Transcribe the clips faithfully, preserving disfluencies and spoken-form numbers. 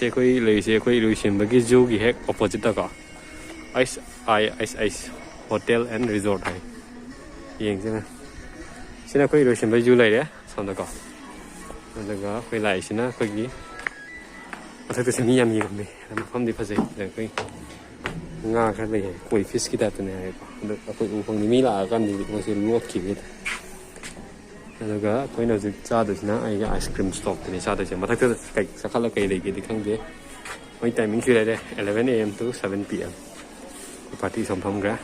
ꯑꯩꯈꯣꯏ ꯂꯩꯔꯤꯁꯦ ꯑꯩꯈꯣꯏ ꯏꯔꯣꯏꯁꯦꯝꯕꯒꯤ ꯖꯨꯒꯤ ꯍꯦꯛ ꯑꯣꯄꯣꯖꯤꯠꯇꯀꯣ, ꯑꯩꯁ ꯑꯥꯏ ꯑꯩꯁ ꯑꯩꯁ ꯍꯣꯇꯦꯜ ꯑꯦꯟ ꯔꯤꯖꯣꯔꯠ ꯍꯥꯏ꯫ ꯌꯦꯡꯁꯤꯅ, ꯁꯤꯅ ꯑꯩꯈꯣꯏ ꯏꯔꯣꯏꯁꯦꯝꯕꯒꯤ ꯖꯨ ꯂꯩꯔꯦ ꯁꯣꯝꯗꯀꯣ꯫ ꯑꯗꯨꯒ ꯑꯩꯈꯣꯏ ꯂꯥꯛꯏꯁꯤꯅ ꯑꯩꯈꯣꯏꯒꯤ ꯃꯊꯛꯇꯁꯨ ꯃꯤ ꯌꯥꯝ ꯌꯦꯡꯉꯝꯃꯦ꯫ ꯑꯗ ꯃꯐꯝꯗꯤ ꯐꯖꯩ꯫ ꯑꯗ ꯑꯩꯈꯣꯏ ꯉꯥ ꯈꯔ ꯂꯩ ꯍꯥꯏ, ꯀꯣꯏ ꯐꯤꯁꯀꯤ ꯇꯥꯏꯞꯇꯅꯦ ꯍꯥꯏꯌꯦꯀꯣ꯫ ꯑꯗꯣ ꯑꯩꯈꯣꯏ ꯎ ꯐꯪꯗꯦ, ꯃꯤ ꯂꯥꯛꯑꯀꯥꯟꯗꯗꯤ ꯃꯣꯏꯁꯦ ꯂꯣꯠꯈꯤꯕ ꯍꯥꯏꯇꯥꯔꯦ꯫ ꯑꯗꯨꯒ ꯑꯩꯈꯣꯏꯅ ꯍꯧꯖꯤꯛ ꯆꯥꯗꯣꯏꯁꯤꯅ ꯑꯩꯒꯤ ꯑꯥꯏꯁ ꯀ꯭ꯔꯤꯝ ꯁ꯭ꯇꯣꯞꯇꯨꯅꯦ ꯆꯥꯗꯣꯏꯁꯦ꯫ ꯃꯊꯛꯇ ꯀꯩ ꯆꯥꯈꯠꯂꯒ ꯀꯩ ꯂꯩꯒꯦꯗꯤ ꯈꯪꯗꯦ꯫ ꯃꯣꯏ ꯇꯥꯏꯃꯤꯡꯁꯤ ꯂꯩꯔꯦ, eleven A M to seven P M꯫ Party ꯁꯣꯝ ꯐꯝꯈ꯭ꯔꯦ꯫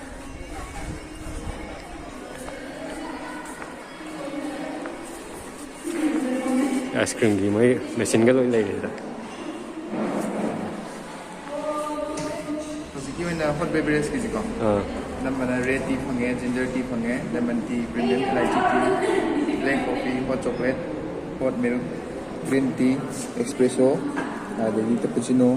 ꯑꯥꯏꯁ ꯀ꯭ꯔꯤꯝꯒꯤ ꯃꯣꯏ ꯃꯦꯆꯤꯟꯒ ꯂꯣꯏ ꯂꯩꯔꯦ ꯁꯤꯗ꯫ ꯍꯧꯖꯤꯛꯀꯤ ꯑꯣꯏꯅ ꯍꯣꯠ ꯕꯦꯕꯔꯦꯖꯀꯤꯁꯤꯀꯣ, ꯑꯥ꯫ ꯑꯅꯝꯕꯅ ꯔꯦꯗ ꯇꯤ ꯐꯪꯉꯦ, ꯖꯤꯟꯖꯔ ꯇꯤ ꯐꯪꯉꯦ, ꯂꯦꯃꯟ ꯇꯤ, ꯄ꯭ꯔꯤꯃꯤꯌꯝ ꯏꯂꯥꯏꯆꯤ T, black coffee, hot chocolate, ꯍꯣꯠ ꯃꯤꯜꯛ, ꯒ꯭ꯔꯤꯟ ꯇꯤ, ꯑꯦꯛꯁꯄ꯭ꯔꯦꯁꯣ, ꯑꯗꯒꯤ ꯀꯦꯄꯨꯆꯤꯅꯣ,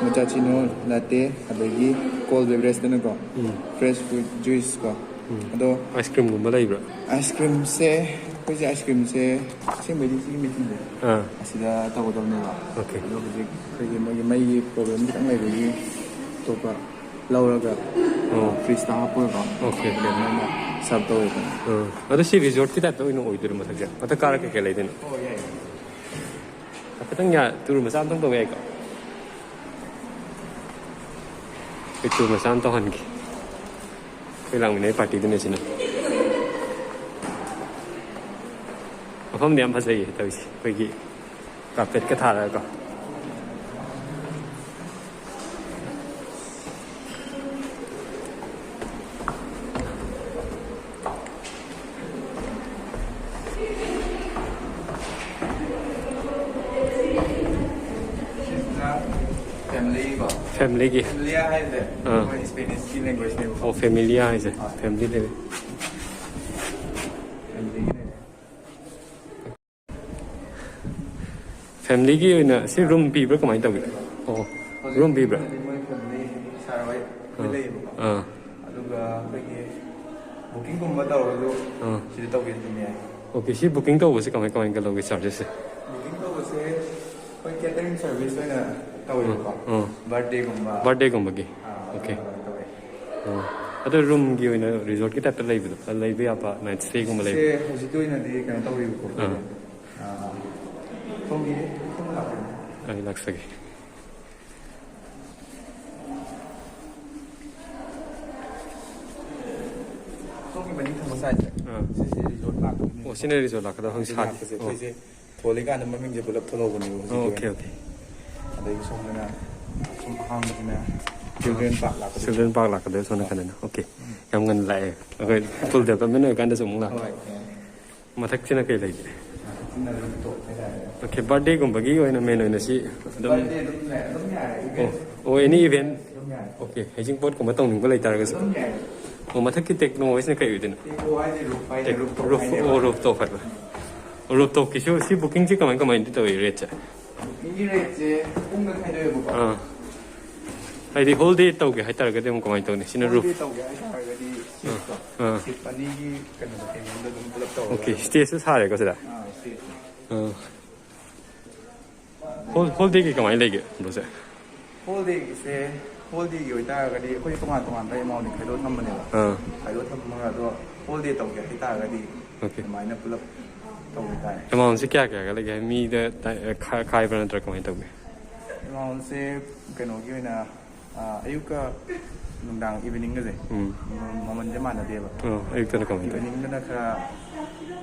ꯃꯣꯆꯥꯆꯤꯅꯣ, ꯂꯥꯇꯦ, ꯑꯗꯒꯤ ꯀꯣꯜ ꯕꯦꯕꯔꯦꯖꯇꯅꯀꯣ, ꯎꯝ꯫ ꯐ꯭ꯔꯦꯁ ꯐ꯭ꯔꯨꯏꯠ ꯖꯨꯏꯁ ꯀꯣ꯫ ꯎꯝ꯫ ꯑꯗꯣ ꯑꯥꯏꯁ ꯀ꯭ꯔꯤꯝꯒꯨꯝꯕ ꯂꯩꯕ꯭ꯔꯥ? ꯑꯥꯏꯁ ꯀ꯭ꯔꯤꯝꯁꯦ, ꯑꯩꯈꯣꯏꯁꯦ ꯑꯥꯏꯁ ꯀ꯭ꯔꯤꯝꯁꯦ ꯑꯁꯦꯡꯕꯩꯗꯤ ꯁꯤꯒꯤ ꯃꯦꯆꯤꯟꯁꯦ ꯑꯥ꯫ ꯑꯁꯤꯗ ꯇꯧꯒꯗꯕꯅꯦꯕ꯫ ꯑꯣꯀꯦ꯫ ꯑꯗꯣ ꯍꯧꯖꯤꯛ ꯑꯩꯈꯣꯏꯒꯤ ꯃꯣꯏꯒꯤ ꯃꯩꯒꯤ ꯄ꯭ꯔꯣꯕ꯭ꯂꯦꯝ ꯈꯤꯇꯪ ꯂꯩꯕꯒꯤ ꯑꯇꯣꯞꯄ ꯂꯧꯔꯒ, ꯑꯣ꯫ ꯐ꯭ꯔꯤꯖꯇ ꯍꯥꯞꯄꯒꯀꯣ, ꯑꯣꯀꯦ꯫ ꯕ꯭ꯂꯦꯟꯗꯔꯅ ꯁꯔꯞ ꯇꯧꯋꯦꯕ꯫ ꯑꯥ꯫ ꯑꯗꯣ ꯁꯤ ꯔꯤꯖꯣꯔꯠꯀꯤ ꯇꯥꯏꯞꯇ ꯑꯣꯏꯅ ꯑꯣꯏꯗꯣꯏꯔꯣ ꯃꯊꯛꯁꯦ? ꯃꯊꯛ ꯀꯥꯔ ꯀꯩꯀꯩ ꯂꯩꯗꯣꯏꯅꯣ? ꯑꯣ, ꯌꯥꯏ꯫ ꯍꯥꯏꯐꯦꯠꯇꯪ ꯌꯥ-, ꯇꯨꯔ ꯃꯆꯥ ꯑꯝꯇꯪ ꯇꯧꯕ ꯌꯥꯏꯀꯣ? ꯑꯩ ꯇꯨꯔ ꯃꯆꯥ ꯑꯃ ꯇꯧꯍꯟꯒꯦ꯫ ꯑꯩꯈꯣꯏ ꯂꯥꯛꯃꯤꯟꯅꯩ ꯄꯥꯔꯇꯤꯗꯨꯅꯦ ꯁꯤꯅ꯫ ꯃꯐꯝꯗꯤ ꯌꯥꯝ ꯐꯖꯩꯌꯦ ꯇꯧꯔꯤꯁꯦ, ꯑꯩꯈꯣꯏꯒꯤ ꯀꯥꯔꯄꯦꯠꯀ ꯊꯥꯔꯒꯀꯣ꯫ ꯁꯤꯁꯤꯅ ꯐꯦꯃꯤꯂꯤꯀꯣ꯫ ꯐꯦꯃꯤꯂꯤꯒꯤ꯫ ꯐꯦꯃꯤꯂꯤꯌꯥ ꯍꯥꯏꯁꯦ ꯑꯥ꯫ ꯑꯩꯈꯣꯏ ꯏꯁꯄꯦꯅꯤꯁꯀꯤ ꯂꯦꯡꯒ꯭ꯋꯦꯖꯅꯦꯕꯀꯣ꯫ ꯑꯣ, ꯐꯦꯃꯤꯂꯤꯌꯥ ꯍꯥꯏꯁꯦ꯫ ꯑꯥ꯫ ꯐꯦꯃꯤꯂꯤ ꯂꯩꯔꯦ꯫ ꯐꯦꯃꯤꯂꯤꯒꯤꯅꯦ꯫ ꯐꯦꯃꯤꯂꯤꯒꯤ ꯑꯣꯏꯅ ꯁꯤ ꯔꯨꯝ ꯄꯤꯕ꯭ꯔꯥ, ꯀꯃꯥꯏꯅ ꯇꯧꯒꯦ? ꯑꯣ, ꯍꯧꯖꯤꯛ ꯔꯨꯝ ꯄꯤꯕ꯭ꯔꯥ? ꯃꯣꯏ ꯐꯦꯃꯤꯂꯤ ꯁꯥꯔ ꯍꯣꯏ ꯑꯥ꯫ ꯂꯩꯌꯦꯕꯀꯣ꯫ ꯑꯥ꯫ ꯑꯗꯨꯒ ꯑꯩꯈꯣꯏꯒꯤ ꯕꯨꯀꯤꯡꯒꯨꯝꯕ ꯇꯧꯔꯁꯨ ꯑꯥ꯫ ꯁꯤꯗ ꯇꯧꯒꯦꯁꯨ ꯑꯗꯨꯝ ꯌꯥꯏ꯫ ꯑꯣꯀꯦ, ꯁꯤ ꯕꯨꯀꯤꯡ ꯇꯧꯕꯁꯦ ꯀꯃꯥꯏ, ꯀꯃꯥꯏꯅ ꯂꯧꯒꯦ ꯆꯥꯔꯖꯦꯁꯁꯦ? ꯕꯨꯀꯤꯡ ꯇꯧꯕꯁꯦ ꯑꯩꯈꯣꯏ ꯀꯦꯇꯔꯤꯡ ꯁꯔꯚꯤꯁ ꯑꯣꯏꯅ ꯇꯧꯋꯦꯕꯀꯣ꯫ ꯑꯥ꯫ ꯕꯥꯔꯗꯦꯒꯨꯝꯕ꯫ ꯕꯥꯔꯗꯦꯒꯨꯝꯕꯒꯤ꯫ ꯑꯥ, ꯑꯣꯀꯦ꯫ ꯑꯗꯨꯃꯥꯏꯅ ꯇꯧꯋꯦ꯫ ꯑꯣ꯫ ꯑꯗꯣ ꯔꯨꯝꯒꯤ ꯑꯣꯏꯅ ꯔꯤꯖꯣꯔꯠꯀꯤ ꯇꯥꯏꯞꯇ ꯂꯩꯕꯗꯣ, ꯑꯗꯨ ꯂꯩꯕ ꯌꯥꯕ ꯅꯥꯏꯠ ꯁ꯭ꯇꯦꯒꯨꯝꯕ ꯁꯦ ꯂꯩꯕ? ꯍꯧꯖꯤꯛꯀꯤ ꯑꯣꯏꯅꯗꯤ ꯀꯩꯅꯣ ꯇꯧꯔꯤꯕꯀꯣ꯫ ꯑꯥ꯫ ꯑꯥ, ꯁꯣꯝꯒꯤ ꯁꯣꯝꯗ ꯂꯥꯛꯄꯤꯌꯨꯅꯦ꯫ ꯑꯩ ꯂꯥꯛꯆꯒꯦ꯫ ꯁꯣꯝꯒꯤ ꯃꯅꯤꯡ ꯊꯪꯕ ꯁꯥꯏꯠꯁꯦ꯫ ꯑꯥ꯫ ꯁꯤꯁꯦ ꯔꯤꯖꯣꯔꯠ ꯂꯥꯛꯄꯒꯤꯅꯦ꯫ ꯑꯣ, ꯁꯤꯅ ꯔꯤꯖꯣꯔꯠ ꯂꯥꯛꯀꯗꯕ ꯍꯧꯖꯤꯛ ꯁꯥꯔꯤ꯫ ꯂꯥꯛꯄꯁꯦ ꯑꯣ꯫ ꯑꯩꯈꯣꯏꯁꯦ ꯊꯣꯜꯂꯤꯀꯥꯟꯗ ꯃꯃꯤꯡꯁꯦ ꯄꯨꯂꯞ ꯊꯣꯜꯍꯧꯕꯅꯦꯕ ꯍꯧꯖꯤꯛꯀꯤ ꯑꯣꯀꯦ, ꯑꯣꯏꯅ꯫ ꯑꯣꯀꯦ꯫ ꯑꯗꯒꯤ ꯁꯣꯝꯗꯅ ꯁꯨꯝ ꯑꯍꯥꯡꯕꯁꯤꯅ ꯆꯤꯜꯗ꯭ꯔꯦꯟ ꯄꯥꯔꯛ ꯂꯥꯛꯄꯗꯣ꯫ ꯆꯤꯜꯗ꯭ꯔꯦꯟ ꯄꯥꯔꯛ ꯂꯥꯛꯀꯗꯣꯏ ꯁꯣꯝ ꯅꯥꯀꯟꯗꯅ꯫ ꯑꯣꯀꯦ꯫ ꯌꯥꯝ ꯉꯟꯅ ꯂꯥꯛꯑꯦ꯫ ꯑꯩꯈꯣꯏ ꯐꯨꯜ ꯗꯦꯕꯂꯞꯃꯦꯟ ꯑꯣꯏꯔꯀꯥꯟꯗꯁꯨ ꯑꯃꯨꯛ ꯂꯥꯛꯄ꯫ ꯍꯣꯏ꯫ ꯃꯊꯛꯁꯤꯅ ꯀꯩ ꯂꯩꯒꯦ? ꯃꯊꯛꯁꯤꯅ ꯔꯨꯐꯇꯣꯞ ꯍꯥꯏꯇꯥꯔꯦ꯫ ꯑꯣꯀꯦ, ꯕꯥꯔꯗꯦꯒꯨꯝꯕꯒꯤ ꯑꯣꯏꯅ ꯃꯦꯟ ꯑꯣꯏꯅ ꯁꯤ ꯑꯗꯨꯝ꯫ ꯕꯥꯔꯗꯦ ꯑꯗꯨꯝ ꯌꯥꯏ, ꯑꯗꯨꯝ ꯌꯥꯔꯦ꯫ ꯑꯣ꯫ ꯏꯚꯦꯟ ꯑꯣ, ꯑꯦꯅꯤ ꯏꯚꯦꯟ꯫ ꯑꯗꯨꯝ ꯌꯥꯔꯦ꯫ ꯑꯣꯀꯦ, ꯍꯩꯖꯤꯡꯄꯣꯠꯀꯨꯝꯕ ꯇꯧꯅꯤꯡꯕ ꯂꯩꯇꯥꯔꯒꯁꯨ꯫ ꯑꯗꯨꯝ ꯌꯥꯏ꯫ ꯑꯣ, ꯃꯊꯛꯀꯤ ꯇꯦꯛꯅꯣ ꯍꯥꯏꯁꯤꯅ ꯀꯩ ꯑꯣꯏꯗꯣꯏꯅꯣ? ꯇꯦꯛꯅꯣ ꯍꯥꯏꯁꯦ ꯔꯨꯐ ꯍꯥꯏꯅꯦ, ꯔꯨꯐꯇꯣꯞ ꯔꯨꯐ, ꯍꯥꯏꯅꯦꯕ꯫ ꯑꯣ, ꯔꯨꯐꯇꯣꯞ ꯍꯥꯏꯕ꯫ ꯔꯨꯐꯇꯣꯞꯀꯤꯁꯨ ꯁꯤ ꯕꯨꯀꯤꯡꯁꯦ ꯀꯃꯥꯏ ꯀꯃꯥꯏꯅ ꯇꯧꯏ ꯔꯦꯠꯁꯦ? ꯕꯨꯀꯤꯡꯒꯤ ꯔꯦꯠꯁꯦ ꯄꯨꯡꯗ ꯈꯥꯏꯗꯣꯛꯑꯦꯕꯀꯣ꯫ ꯑꯥ꯫ ꯍꯥꯏꯗꯤ ꯍꯣꯜ ꯗꯦ ꯇꯧꯒꯦ ꯍꯥꯏꯇꯥꯔꯒꯗꯤ ꯑꯃꯨꯛ ꯀꯃꯥꯏꯅ ꯇꯧꯅꯤ? ꯁꯤꯅ ꯍꯣꯜ ꯗꯦ ꯔꯨꯐ꯫ ꯇꯧꯒꯦ ꯍꯥꯏꯇꯥꯔꯒꯗꯤ ꯁꯤꯞꯇꯣ, ꯑꯥ꯫ ꯁꯤꯞ ꯑꯅꯤꯒꯤ ꯀꯩꯅꯣꯗꯣ, ꯄꯦꯃꯦꯟꯗꯣ ꯑꯗꯨꯝ ꯄꯨꯂꯞ ꯇꯧꯔꯒ ꯑꯣꯀꯦ, ꯑꯗꯨꯝ꯫ ꯁ꯭ꯇꯦꯖꯁꯨ ꯁꯥꯔꯦꯀꯣ ꯁꯤꯗ? ꯑꯥ, ꯁ꯭ꯇꯦꯖꯇꯣ꯫ ꯑꯥ꯫ ꯍꯣꯜ, ꯍꯣꯜ ꯗꯦꯒꯤ ꯀꯃꯥꯏꯅ ꯂꯩꯒꯦ, ꯕ꯭ꯔꯣꯁꯦ? ꯍꯣꯜ ꯗꯦꯒꯤꯁꯦ, ꯍꯣꯜ ꯗꯦꯒꯤ ꯑꯣꯏꯇꯥꯔꯒꯗꯤ ꯑꯩꯈꯣꯏ ꯇꯣꯉꯥꯟ ꯇꯣꯉꯥꯟꯕ ꯑꯦꯃꯥꯎꯟꯗꯤ ꯈꯥꯏꯗꯣꯛꯑ ꯊꯝꯕꯅꯦꯕ꯫ ꯑꯥ꯫ ꯈꯥꯏꯗꯣꯛꯑ ꯊꯝꯃꯒ ꯑꯗꯣ ꯍꯣꯜ ꯗꯦ ꯇꯧꯒꯦ ꯍꯥꯏꯇꯥꯔꯒꯗꯤ ꯑꯣꯀꯦ꯫ ꯑꯗꯨꯃꯥꯏꯅ ꯄꯨꯂꯞ ꯇꯧꯕ ꯇꯥꯔꯦ꯫ ꯑꯦꯃꯥꯎꯟꯁꯦ ꯀꯌꯥ ꯀꯌꯥꯒ ꯂꯩꯒꯦ? ꯍꯥꯏꯗꯤ ꯃꯤꯗ ꯇ-, ꯈꯥ-, ꯈꯥꯏꯕ꯭ꯔꯥ ꯅꯠꯇ꯭ꯔꯒ ꯀꯃꯥꯏꯅ ꯇꯧꯒꯦ? ꯑꯦꯃꯥꯎꯟꯁꯦ ꯀꯩꯅꯣꯒꯤ ꯑꯣꯏꯅ, ꯑ, ꯑꯌꯨꯛꯀ ꯅꯨꯡꯗꯥꯡ ꯏꯚꯤꯅꯤꯡꯒꯁꯦ ꯎꯝ꯫ ꯃꯃꯜ-, ꯃꯃꯜꯁꯦ ꯃꯥꯟꯅꯗꯦꯕ꯫ ꯑꯣ, ꯑꯌꯨꯛꯇꯅ ꯀꯃꯥꯏꯅ ꯇꯧꯒꯦ? ꯏꯚꯤꯅꯤꯡꯗꯅ ꯈꯔ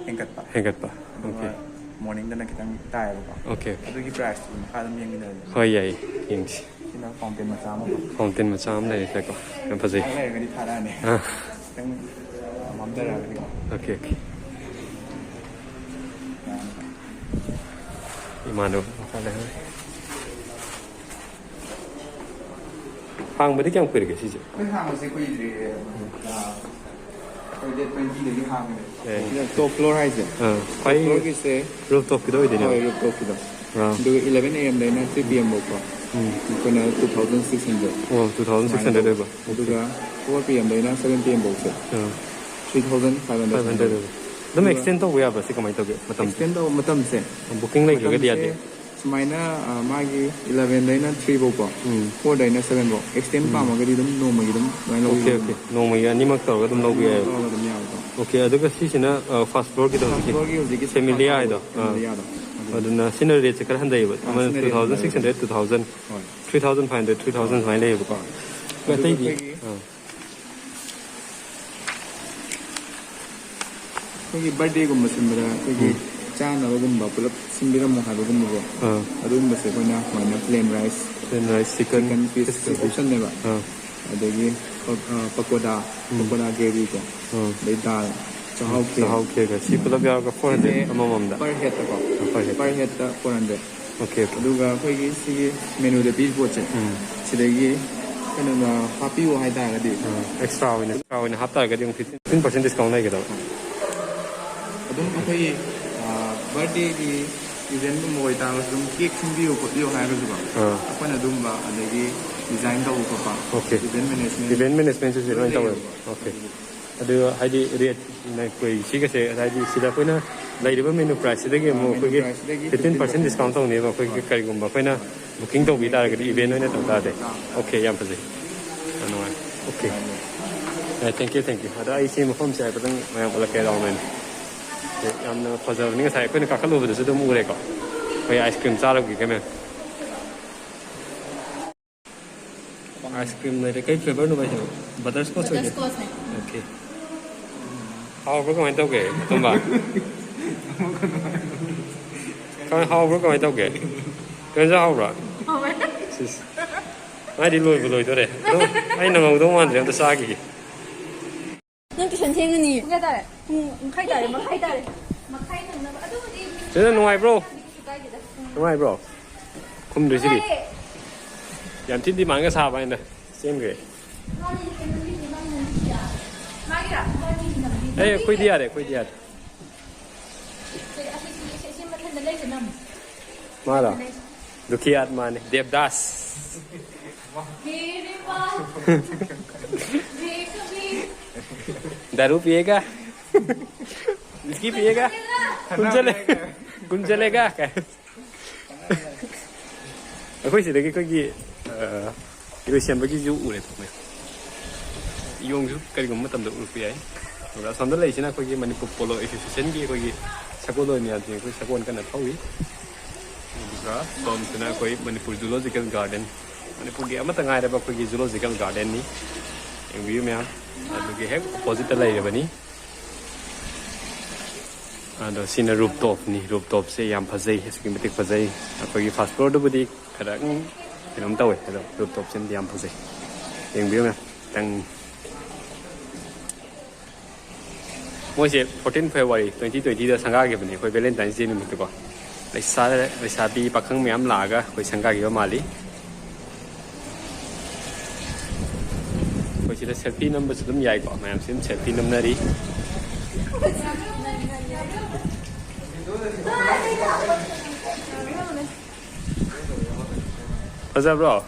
ꯍꯦꯟꯒꯠꯄ꯫ ꯍꯦꯟꯒꯠꯄ꯫ ꯑꯗꯨꯒ ꯑꯣꯀꯦ꯫ ꯃꯣꯔꯅꯤꯡꯗꯅ ꯈꯤꯇꯪ ꯇꯥꯏꯌꯦꯕꯀꯣ꯫ Okay, okay. ꯑꯗꯨꯒꯤ ꯄ꯭ꯔꯥꯏꯁꯇꯨꯒꯤ ꯃꯈꯥ ꯑꯗꯨꯝ ꯌꯦꯡꯃꯤꯟꯅꯔꯁꯦ꯫ ꯍꯣꯏ, ꯌꯥꯏꯌꯦ, ꯌꯦꯡꯁꯤ꯫ ꯁꯤꯅ ꯐꯥꯎꯟꯇꯦꯟ ꯃꯆꯥ ꯑꯃꯀꯣ꯫ ꯐꯥꯎꯟꯇꯦꯟ ꯃꯆꯥ ꯑꯃ ꯂꯩꯔꯦꯀꯣ꯫ ꯌꯥꯝ ꯐꯖꯩ꯫ ꯉꯥꯏꯍꯥꯛ ꯂꯩꯔꯒꯗꯤ ꯊꯥꯔꯛꯑꯅꯤ꯫ ꯑꯥ꯫ ꯈꯤꯇꯪ ꯃꯝꯊꯔꯛꯑꯒꯗꯤꯀꯣ꯫ Okay, okay. ꯏꯃꯥꯟꯅꯕ ꯃꯈꯥ ꯂꯩꯍꯧꯔꯤ꯫ ꯍꯥꯡꯕꯗꯤ ꯀꯌꯥꯝ ꯀꯨꯏꯔꯒꯦ ꯁꯤꯁꯦ? ꯑꯩꯈꯣꯏ ꯍꯥꯡꯕꯁꯦ ꯀꯨꯏꯗ꯭ꯔꯤꯌꯦ꯫ ꯑꯩꯈꯣꯏ ꯗꯦꯠ ꯇ꯭ꯋꯦꯟꯇꯤꯗꯒꯤ ꯍꯥꯡꯕꯅꯦ꯫ ꯑꯦ꯫ ꯁꯤꯅ ꯇꯣꯞ ꯐ꯭ꯂꯣꯔ ꯍꯥꯏꯁꯦ꯫ ꯑꯥ, ꯇꯣꯞ ꯈ꯭ꯋꯥꯏ ꯐ꯭ꯂꯣꯔꯒꯤꯁꯦ ꯔꯨꯐ ꯇꯣꯞꯀꯤꯗꯣ ꯑꯣꯏꯗꯣꯏꯅꯦꯕ? ꯍꯣꯏ, ꯔꯨꯐ ꯇꯣꯞꯀꯤꯗꯣ꯫ ꯑꯥ꯫ ꯑꯗꯨꯒ ꯏꯂꯚꯦꯟ ꯑꯦ ꯑꯦꯝꯗꯩꯅ ꯊ꯭ꯔꯤ ꯄꯤ ꯑꯦꯝꯐꯥꯎꯀꯣ꯫ ꯎꯝ꯫ ꯑꯩꯈꯣꯏꯅ ꯇꯨ ꯊꯥꯎꯖꯟ ꯁꯤꯛꯁ ꯍꯟꯗ꯭ꯔꯦꯗ꯫ ꯑꯣ, ꯇꯨ ꯊꯥꯎꯖꯟ ꯁꯤꯛꯁ ꯍꯟꯗ꯭ꯔꯦꯗ ꯑꯣꯏꯕ? ꯑꯣꯀꯦ꯫ ꯑꯗꯨꯒ ꯐꯣꯔ ꯄꯤ ꯑꯦꯝꯗꯩꯅ ꯁꯚꯦꯟ ꯄꯤ ꯑꯦꯝꯐꯥꯎꯁꯦ ꯑꯥ꯫ Three thousand five hundred. Five hundred ꯑꯣꯏꯕ꯫ ꯑꯗꯨꯝ ꯑꯦꯛꯁꯇꯦꯟ ꯇꯧꯕ ꯌꯥꯕ꯭ꯔꯥ ꯁꯤ? ꯀꯃꯥꯏꯅ ꯇꯧꯒꯦ ꯃꯇꯝꯁꯦ? ꯑꯦꯛꯁꯇꯦꯟ ꯇꯧꯕ ꯃꯇꯝꯁꯦ꯫ ꯕꯨꯀꯤꯡ ꯂꯩꯈ꯭ꯔꯒꯗꯤ ꯃꯇꯝꯁꯦ ꯌꯥꯗꯦ? ꯁꯨꯃꯥꯏꯅ ꯑ, ꯃꯥꯒꯤ ꯏꯂꯚꯦꯟꯗꯩꯅ ꯊ꯭ꯔꯤ ꯐꯧꯀꯣ, ꯎꯝ꯫ ꯐꯣꯔꯗꯩꯅ ꯁꯚꯦꯟ ꯐꯧ ꯑꯦꯛꯁꯇꯦꯟ ꯎꯝ꯫ ꯄꯥꯝꯃꯒꯗꯤ ꯑꯗꯨꯝ ꯅꯣꯡꯃꯒꯤ ꯑꯗꯨꯝ ꯑꯗꯨꯃꯥꯏꯅ ꯑꯣꯀꯦ, ꯂꯧꯕꯤꯕ ꯑꯣꯀꯦ꯫ ꯅꯣꯡꯃꯒꯤ ꯑꯅꯤꯃꯛ ꯇꯧꯔꯒ ꯑꯗꯨꯝ ꯂꯧꯕ ꯌꯥꯏꯑꯕ꯫ ꯂꯧꯔꯒ ꯑꯗꯨꯝ ꯌꯥꯕꯀꯣ꯫ ꯑꯣꯀꯦ, ꯑꯗꯨꯒ ꯁꯤꯁꯤꯅ, ꯑ, ꯐꯥꯔꯁ ꯐ꯭ꯂꯣꯔꯒꯤꯗꯣ ꯐꯥꯔꯁ ꯍꯧꯖꯤꯛꯀꯤ ꯐ꯭ꯂꯣꯔꯒꯤ ꯍꯧꯖꯤꯛꯀꯤ ꯁꯦꯃꯤꯂꯤꯌꯥ ꯍꯥꯏꯗꯣ꯫ ꯑꯥ꯫ ꯐꯦꯃꯤꯂꯤꯌꯥꯗꯣ꯫ ꯑꯗꯨꯅ ꯁꯤꯅ ꯔꯦꯠꯁꯦ ꯈꯔ ꯍꯟꯊꯩꯌꯦꯕ꯫ ꯑꯥ, ꯑꯃꯅ ꯁꯤꯅ rate two thousand six hundred, two thousand, ꯍꯣꯏ꯫ Three thousand five hundred, three thousand ꯁꯨꯃꯥꯏꯅ ꯂꯩꯌꯦꯕꯀꯣ꯫ ꯑꯗꯨꯒ ꯑꯇꯩꯗꯤ? ꯑꯩꯈꯣꯏꯒꯤ ꯑꯥ꯫ ꯑꯩꯈꯣꯏꯒꯤ ꯕꯥꯔꯗꯦꯒꯨꯝꯕ ꯁꯤꯟꯕꯗ ꯑꯩꯈꯣꯏꯒꯤ ꯎꯝ꯫ ꯆꯥꯅꯕꯒꯨꯝꯕ ꯄꯨꯂꯞ ꯁꯤꯟꯕꯤꯔꯝꯃꯣ ꯍꯥꯏꯕꯒꯨꯝꯕꯀꯣ꯫ ꯑꯥ꯫ ꯑꯗꯨꯒꯨꯝꯕꯁꯦ ꯑꯩꯈꯣꯏꯅ ꯁꯨꯃꯥꯏꯅ plain rice, plain rice, chicken chicken piece piece curry ꯑꯣꯞꯁꯟꯅꯦꯕ꯫ ꯑꯥ꯫ ꯑꯗꯒꯤ ꯄ-, ꯑ, ꯄꯀꯣꯗꯥ, ꯎꯝ꯫ ꯄꯀꯣꯗꯥ ꯒ꯭ꯔꯦꯚꯤꯀꯣ꯫ ꯑꯥ꯫ ꯑꯗꯩ ꯗꯥꯜ, ꯆꯥꯛꯍꯥꯎ ꯎꯝ, ꯈꯦꯔ꯫ ꯆꯥꯛꯍꯥꯎ ꯈꯦꯔꯒ꯫ ꯁꯤ ꯄꯨꯂꯞ ꯌꯥꯎꯔꯒ ꯐꯣꯔ ꯍꯟꯗ꯭ꯔꯦꯗ ꯁꯤꯁꯦ ꯑꯃꯃꯝꯗ꯫ ꯄꯔ ꯍꯦꯠꯇꯀꯣ꯫ ꯑꯥ, ꯄꯔ ꯍꯦꯠꯇ꯫ ꯄꯔ ꯍꯦꯠꯇ ꯐꯣꯔ ꯍꯟꯗ꯭ꯔꯦꯗ꯫ Okay, okay. ꯑꯗꯨꯒ ꯑꯩꯈꯣꯏꯒꯤ ꯁꯤꯒꯤ ꯃꯦꯅꯨꯗ ꯄꯤꯔꯤꯕ ꯄꯣꯠꯁꯦ, ꯎꯝ꯫ ꯁꯤꯗꯒꯤ ꯀꯩꯅꯣꯅ ꯍꯥꯞꯄꯤꯌꯨ ꯍꯥꯏꯇꯥꯔꯒꯗꯤ, ꯑꯥ, ꯑꯦꯛꯁꯇ꯭ꯔꯥ ꯑꯣꯏꯅ, ꯑꯦꯛꯁꯇ꯭ꯔꯥ ꯑꯣꯏꯅ ꯍꯥꯞꯇꯥꯔꯒꯗꯤ ꯑꯃꯨꯛ ꯐꯤꯐꯇꯤꯟ ꯄꯥꯔꯁꯦꯟ ꯗꯤꯁꯀꯥꯎꯟ ꯂꯩꯒꯗꯕ꯫ ꯑꯗꯨꯝ ꯑꯩꯈꯣꯏꯒꯤ, ꯑ, ꯕꯥꯔꯗꯦꯒꯤ ꯏꯚꯦꯟꯒꯨꯝꯕ ꯑꯣꯏꯇꯥꯔꯒꯁꯨ ꯑꯗꯨꯝ ꯀꯦꯛ ꯁꯤꯟꯕꯤꯌꯨ ꯈꯣꯠꯄꯤꯌꯨ ꯍꯥꯏꯔꯒꯁꯨꯀꯣ, ꯑꯥ꯫ ꯑꯩꯈꯣꯏꯅ ꯑꯗꯨꯝꯕ ꯑꯗꯒꯤ ꯗꯤꯖꯥꯏꯟ ꯇꯧꯕ ꯈꯣꯠꯄ, ꯑꯣꯀꯦ꯫ ꯏꯚꯦꯟ ꯃꯦꯅꯦꯖꯃꯦꯟ ꯏꯚꯦꯟ ꯃꯦꯅꯦꯖꯃꯦꯟꯁꯨ ꯂꯣꯏ ꯂꯣꯏ ꯇꯧꯋꯦꯕ꯫ ꯂꯩꯌꯦꯕꯀꯣ꯫ ꯑꯣꯀꯦ꯫ ꯑꯗꯨꯒꯤ ꯑꯗꯨ ꯍꯥꯏꯗꯤ ꯔꯦꯠ ꯑꯩꯈꯣꯏ ꯁꯤꯒꯁꯦ ꯍꯥꯏꯗꯤ ꯁꯤꯗ ꯑꯩꯈꯣꯏꯅ ꯂꯩꯔꯤꯕ ꯃꯦꯅꯨ ꯄ꯭ꯔꯥꯏꯁꯁꯤꯗꯒꯤ ꯑꯥ, ꯑꯃꯨꯛ ꯃꯦꯅꯨ ꯑꯩꯈꯣꯏꯒꯤ ꯄ꯭ꯔꯥꯏꯁꯁꯤꯗꯒꯤ fifteen percent fifteen percent discount ꯇꯧꯅꯦꯕ ꯑꯩꯈꯣꯏꯒꯤ ꯍꯣꯏ꯫ ꯀꯔꯤꯒꯨꯝꯕ ꯑꯩꯈꯣꯏꯅ ꯕꯨꯀꯤꯡ ꯇꯧꯕꯤ ꯇꯥꯔꯒꯗꯤ ꯏꯚꯦꯟ ꯑꯣꯏꯅ ꯇꯧ ꯇꯥꯔꯗꯤ꯫ ꯑꯥ꯫ ꯑꯣꯀꯦ, ꯌꯥꯝ ꯐꯖꯩ꯫ ꯌꯥꯝ ꯅꯨꯡꯉꯥꯏ꯫ Okay. A, thank you, thank you꯫ ꯑꯗꯣ ꯑꯩ ꯁꯤ ꯃꯐꯝꯁꯦ ꯍꯥꯏꯐꯦꯠꯇꯪ ꯃꯌꯥꯝ ꯎꯠꯂꯛꯀꯦ, ꯔꯥꯎꯟ ꯑꯣꯏꯅ꯫ ꯑꯦ, ꯌꯥꯝꯅ ꯐꯖꯕꯅꯤ꯫ ꯉꯁꯥꯏ ꯑꯩꯈꯣꯏꯅ ꯀꯥꯈꯠꯂꯨꯕꯗꯁꯨ ꯑꯗꯨꯝ ꯎꯔꯦꯀꯣ꯫ ꯑꯩꯈꯣꯏ ꯑꯥꯏꯁ ꯀ꯭ꯔꯤꯝ ꯆꯥꯔꯨꯈꯤꯒꯦ, ꯃꯦꯝ꯫ ꯑꯥꯏꯁ ꯀ꯭ꯔꯤꯝ ꯂꯩꯔꯦ꯫ ꯀꯩ ꯐ꯭ꯂꯦꯚꯔꯅꯣ ꯍꯥꯏꯁꯦ? ꯕꯇꯔ ꯁ꯭ꯀꯣꯠꯆ ꯑꯣꯏꯗꯣꯏ? ꯕꯇꯔ ꯁ꯭ꯀꯣꯠꯆꯅꯦ꯫ ꯑꯣꯀꯦ꯫ ꯍꯥꯎꯕ꯭ꯔꯣ ꯀꯃꯥꯏꯅ ꯇꯧꯒꯦ, ꯇꯣꯝꯕ? ꯀꯃꯥꯏ-, ꯍꯥꯎꯕ꯭ꯔꯣ ꯀꯃꯥꯏꯅ ꯇꯧꯒꯦ? ꯀꯩꯅꯣꯁꯨ ꯍꯥꯎꯕ꯭ꯔꯣ? ꯍꯥꯎꯋꯦ꯫ ꯁꯤꯁ꯫ ꯃꯥꯗꯤ ꯂꯣꯏꯕꯨ ꯂꯣꯏꯗꯣꯔꯦ꯫ ꯑꯗꯣ ꯑꯩ ꯅꯪꯍꯧꯗꯧ ꯃꯥꯟꯗ꯭ꯔꯦ, ꯑꯝꯇ ꯆꯥꯈꯤꯒꯦ꯫ ꯅꯪ ꯇꯨꯏꯁꯟ ꯊꯦꯡꯉꯅꯤ꯫ ꯄꯨꯡ ꯀꯌꯥ ꯇꯥꯔꯦ? ꯄꯨꯡ ꯃꯈꯥꯏ ꯇꯥꯔꯦ, ꯃꯈꯥꯏ ꯇꯥꯔꯦ꯫ ꯃꯈꯥꯏ ꯅꯪꯅꯕ꯫ ꯑꯗꯨꯕꯨꯗꯤ ꯁꯤꯗ ꯅꯨꯡꯉꯥꯏꯕ꯭ꯔꯣ? ꯀꯩꯁꯨ ꯀꯥꯏꯗꯦꯗ꯫ ꯎꯝ꯫ ꯅꯨꯡꯉꯥꯏꯕ꯭ꯔꯣ? ꯈꯨꯝꯗ꯭ꯔꯤꯁꯤꯗꯤ꯫ ꯅꯨꯡꯉꯥꯏꯌꯦ꯫ ꯌꯥꯝ ꯊꯤꯅ ꯗꯤꯃꯥꯟꯒ ꯁꯥꯕ ꯍꯥꯏꯅ ꯆꯦꯟꯈ꯭ꯔꯦ꯫ ꯃꯥꯅꯤ, ꯀꯩꯅꯣꯒꯤ, ꯃꯥꯒꯤ ꯅꯝꯕꯤꯁꯤ ꯌꯥ-, ꯃꯥꯒꯤꯔꯥ? ꯃꯥꯒꯤ ꯅꯝꯕꯤ-, ꯑꯦ, ꯑꯩꯈꯣꯏꯗꯤ ꯌꯥꯔꯦ, ꯑꯩꯈꯣꯏꯗꯤ ꯌꯥꯔꯦ꯫ ꯁꯦ, ꯑꯁꯤ, ꯁꯤ, ꯁꯤ, ꯁꯤ ꯃꯊꯟꯗ ꯂꯩꯁꯦ ꯅꯝꯃꯨ꯫ ꯃꯥꯔꯣ? ꯃꯊꯟꯗ ꯂꯩꯁꯦ꯫ ꯗꯨꯈꯤ ꯑꯥꯠꯃꯥꯅꯦ, ꯗꯦꯕꯗꯥꯁ꯫ ꯍꯦ ꯔꯦ ꯄꯥ꯫ ꯔꯦ ꯀꯕꯤ꯫ दारू पिएगा? विस्की पिएगा? कुन चले-, कुन चलेगा? ꯑꯩꯈꯣꯏ ꯁꯤꯗꯒꯤ ꯑꯩꯈꯣꯏꯒꯤ, ꯑ, ꯏꯔꯣꯏ ꯁꯦꯝꯕꯒꯤꯁꯨ ꯎꯔꯦ ꯊꯣꯛꯃꯦ꯫ ꯏꯌꯣꯡꯁꯨ ꯀꯔꯤꯒꯨꯝꯕ ꯃꯇꯝꯗ ꯎꯔꯛꯄ ꯌꯥꯏ꯫ ꯑꯗꯨꯒ ꯑꯁꯣꯝꯗ ꯂꯩꯁꯤꯅ ꯑꯩꯈꯣꯏꯒꯤ ꯃꯅꯤꯄꯨꯔ ꯄꯣꯂꯣ ꯑꯦꯁꯣꯁꯤꯌꯦꯁꯟꯒꯤ ꯑꯩꯈꯣꯏꯒꯤ ꯁꯒꯣꯜ ꯑꯣꯏꯅ ꯌꯥꯗꯦ, ꯑꯩꯈꯣꯏ ꯁꯒꯣꯜ ꯀꯟꯅ ꯊꯧꯔꯤ꯫ ꯑꯗꯨꯒ ꯁꯣꯝꯁꯤꯅ ꯑꯩꯈꯣꯏ ꯃꯅꯤꯄꯨꯔ ꯖꯨꯂꯣꯖꯤꯀꯦꯜ ꯒꯥꯔꯗꯦꯟ, ꯃꯅꯤꯄꯨꯔꯒꯤ ꯑꯃꯠꯇ ꯉꯥꯏꯔꯕ ꯑꯩꯈꯣꯏꯒꯤ ꯖꯨꯂꯣꯖꯤꯀꯦꯜ ꯒꯥꯔꯗꯦꯟꯅꯤ꯫ ꯌꯦꯡꯕꯤꯌꯨ ꯃꯌꯥꯝ, ꯑꯗꯨꯒꯤ ꯍꯦꯛ ꯑꯣꯄꯣꯖꯤꯠꯇ ꯂꯩꯔꯕꯅꯤ꯫ ꯑꯗꯣ ꯁꯤꯅ ꯔꯨꯞ ꯇꯣꯞꯅꯤ꯫ ꯔꯨꯞ ꯇꯣꯞꯁꯦ ꯌꯥꯝ ꯐꯖꯩ, ꯑꯁꯨꯛꯀꯤ ꯃꯇꯤꯛ ꯐꯖꯩ꯫ ꯑꯩꯈꯣꯏꯒꯤ ꯐꯥꯔꯁ ꯐ꯭ꯂꯣꯔꯗꯨꯕꯨꯗꯤ ꯈꯤꯇꯪ ꯀꯩꯅꯣꯝ ꯇꯧꯋꯦ, ꯑꯗꯣ ꯔꯨꯞ ꯇꯣꯞꯁꯤꯃꯗꯤ ꯌꯥꯝ ꯐꯖꯩ꯫ ꯌꯦꯡꯕꯤꯌꯨ ꯃꯌꯥꯝ, ꯈꯤꯇꯪ꯫ ꯃꯣꯏꯁꯦ ꯐꯣꯔꯇꯤꯟ ꯐꯦꯕ꯭ꯔꯨꯋꯥꯔꯤ ꯇ꯭ꯋꯦꯟꯇꯤ ꯇ꯭ꯋꯦꯟꯇꯤꯗ ꯁꯪꯒꯥꯈꯤꯕꯅꯦ, ꯑꯩꯈꯣꯏ ꯚꯦꯂꯦꯟꯇꯥꯏꯟꯁ ꯗꯦ ꯅꯨꯃꯤꯠꯇꯀꯣ꯫ ꯂꯩꯁꯥ-, ꯂꯩꯁꯥꯕꯤ ꯄꯥꯈꯪ ꯃꯌꯥꯝ ꯂꯥꯛꯑꯒ ꯑꯩꯈꯣꯏ ꯁꯪꯒꯥꯈꯤꯕ ꯃꯥꯜꯂꯤ꯫ ꯑꯩꯈꯣꯏ ꯁꯤꯗ ꯁꯦꯜꯐꯤ ꯅꯝꯕꯁꯨ ꯑꯗꯨꯝ ꯌꯥꯏꯀꯣ, ꯃꯌꯥꯝꯁꯤ ꯑꯗꯨꯝ ꯁꯦꯜꯐꯤ ꯅꯝꯅꯔꯤ꯫ ꯐꯖꯕ꯭ꯔꯣ?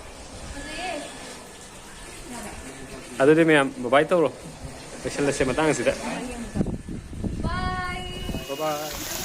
ꯑꯗꯨꯗꯤ ꯃꯌꯥꯝ ꯕꯥꯏ ꯕꯥꯏ ꯇꯧꯔꯣ, ꯂꯣꯏꯁꯤꯜꯂꯁꯦ ꯃꯇꯥꯡ ꯑꯁꯤꯗ꯫ ꯕꯥꯏ꯫ ꯕꯥꯏ ꯕꯥꯏ꯫